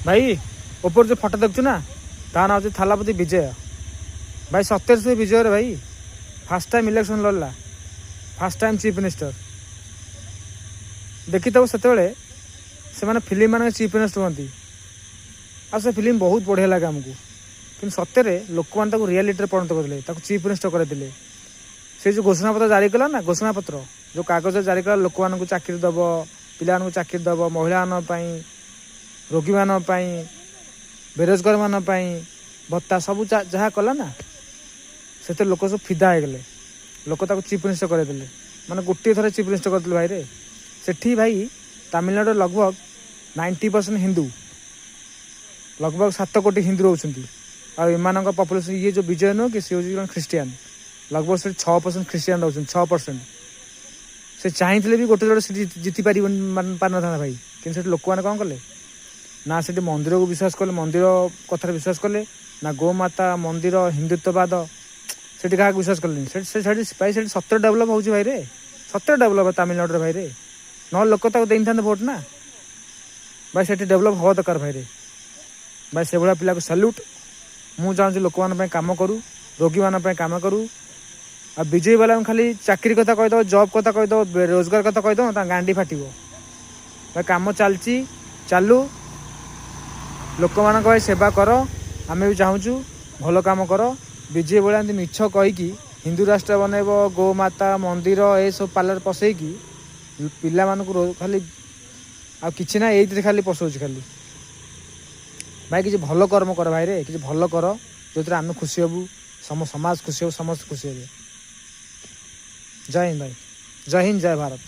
ଭାଇ, ଉପରେ ଯେଉଁ ଫଟୋ ଦେଖୁଛୁ ନା, ତା ନାଁ ହେଉଛି ଥାଲାପତି ବିଜୟ। ଭାଇ, ସତରେ ସେ ବିଜୟରେ ଭାଇ ଫାର୍ଷ୍ଟ ଟାଇମ୍ ଇଲେକ୍ସନ୍ ଲଢ଼ିଲା, ଫାର୍ଷ୍ଟ ଟାଇମ୍ ଚିଫ୍ ମିନିଷ୍ଟର। ଦେଖିଥିବ, ସେତେବେଳେ ସେମାନେ ଫିଲ୍ମ ମାନଙ୍କ ଚିଫ୍ ମିନିଷ୍ଟର ହୁଅନ୍ତି ଆଉ ସେ ଫିଲ୍ମ ବହୁତ ବଢ଼ିଆ ଲାଗେ ଆମକୁ। କିନ୍ତୁ ସତରେ ଲୋକମାନେ ତାକୁ ରିଆଲିଟିରେ ପରିଣତ କରିଥିଲେ, ତାକୁ ଚିଫ୍ ମିନିଷ୍ଟର କରିଥିଲେ। ସେ ଯେଉଁ ଘୋଷଣାପତ୍ର ଜାରି କଲା ନା, ଘୋଷଣାପତ୍ର ଯେଉଁ କାଗଜ ଜାରି କଲା, ଲୋକମାନଙ୍କୁ ଚାକିରି ଦେବ, ପିଲାମାନଙ୍କୁ ଚାକିରି ଦେବ, ମହିଳାମାନଙ୍କ ପାଇଁ, ରୋଗୀମାନଙ୍କ ପାଇଁ, ବେରୋଜଗାରମାନଙ୍କ ପାଇଁ ଭତ୍ତା, ସବୁ ଯାହା କଲା ନା, ସେଥିରେ ଲୋକ ସବୁ ଫିଦା ହେଇଗଲେ। ଲୋକ ତାକୁ ଚିଫ୍ ମିନିଷ୍ଟର କରେଇଦେଲେ। ମାନେ ଗୋଟିଏ ଥର ଚିଫ୍ ମିନିଷ୍ଟର କରିଦେଲେ ଭାଇରେ। ସେଠି ଭାଇ, ତାମିଲନାଡ଼ୁରେ ଲଗଭଗ 90% ହିନ୍ଦୁ, ଲଗଭଗ 7 କୋଟି ହିନ୍ଦୁ ରହୁଛନ୍ତି। ଆଉ ଏମାନଙ୍କ ପପୁଲେସନ୍, ଇଏ ଯେଉଁ ବିଜୟ ନୁହଁ କି, ସେ ହେଉଛି ଜଣେ ଖ୍ରୀଷ୍ଟିଆନ। ଲଗଭଗ ସେଠି 6% ଖ୍ରୀଷ୍ଟିଆନ ରହୁଛନ୍ତି, 6%। ସେ ଚାହିଁଥିଲେ ବି ଗୋଟେ ଜଣ ସେଠି ଜିତି ପାରିବନି, ପାରିନଥାନ୍ତା ଭାଇ। କିନ୍ତୁ ସେଠି ଲୋକମାନେ କ'ଣ କଲେ ନା, ସେଠି ମନ୍ଦିରକୁ ବିଶ୍ୱାସ କଲେ, ମନ୍ଦିର କଥାରେ ବିଶ୍ୱାସ କଲେ ନା, ଗୋମାତା, ମନ୍ଦିର, ହିନ୍ଦୁତ୍ୱବାଦ, ସେଠି କାହାକୁ ବିଶ୍ୱାସ କଲେନି। ସେଠି ସେଠି ଭାଇ, ସେଠି ସତରେ ଡେଭଲପ୍ ହେଉଛି ଭାଇରେ, ସତରେ ଡେଭଲପ୍ ତାମିଲନାଡ଼ୁରେ ଭାଇରେ। ନହେଲେ ଲୋକ ତାକୁ ଦେଇନଥାନ୍ତେ ଭୋଟ ନା ଭାଇ। ସେଠି ଡେଭଲପ୍ ହେବା ଦରକାର ଭାଇରେ। ଭାଇ, ସେଭଳିଆ ପିଲାକୁ ସାଲ୍ୟୁଟ୍। ମୁଁ ଚାହୁଁଛି ଲୋକମାନଙ୍କ ପାଇଁ କାମ କରୁ, ରୋଗୀମାନଙ୍କ ପାଇଁ କାମ କରୁ। ଆଉ ବିଜେପି ବାଲାଙ୍କୁ ଖାଲି ଚାକିରି କଥା କହିଦେବ, ଜବ୍ କଥା କହିଦେବ, ରୋଜଗାର କଥା କହିଦେବ, ତାଙ୍କ ଗାଣ୍ଡି ଫାଟିବ ଭାଇ। କାମ ଚାଲିଛି, ଚାଲୁ। ଲୋକମାନଙ୍କ ପାଇଁ ସେବା କର, ଆମେ ବି ଚାହୁଁଛୁ ଭଲ କାମ କର। ବିଜେପି ଭଳିଆ ଏମିତି ମିଛ କହିକି ହିନ୍ଦୁ ରାଷ୍ଟ୍ର ବନେଇବ, ଗୋମାତା, ମନ୍ଦିର ଏସବୁ ପାଲରେ ପଶେଇକି ପିଲାମାନଙ୍କୁ ଖାଲି ଆଉ କିଛି ନା, ଏଇଥିରେ ଖାଲି ପଶଉଛି ଖାଲି। ଭାଇ, କିଛି ଭଲ କର୍ମ କର ଭାଇରେ, କିଛି ଭଲ କର, ଯେଉଁଥିରେ ଆମେ ଖୁସି ହେବୁ, ସମାଜ ଖୁସି ହେବୁ, ସମସ୍ତେ ଖୁସି ହେବେ। ଜୟ ହିନ୍ଦ ଭାଇ, ଜୟ ହିନ୍ଦ, ଜୟ ଭାରତ।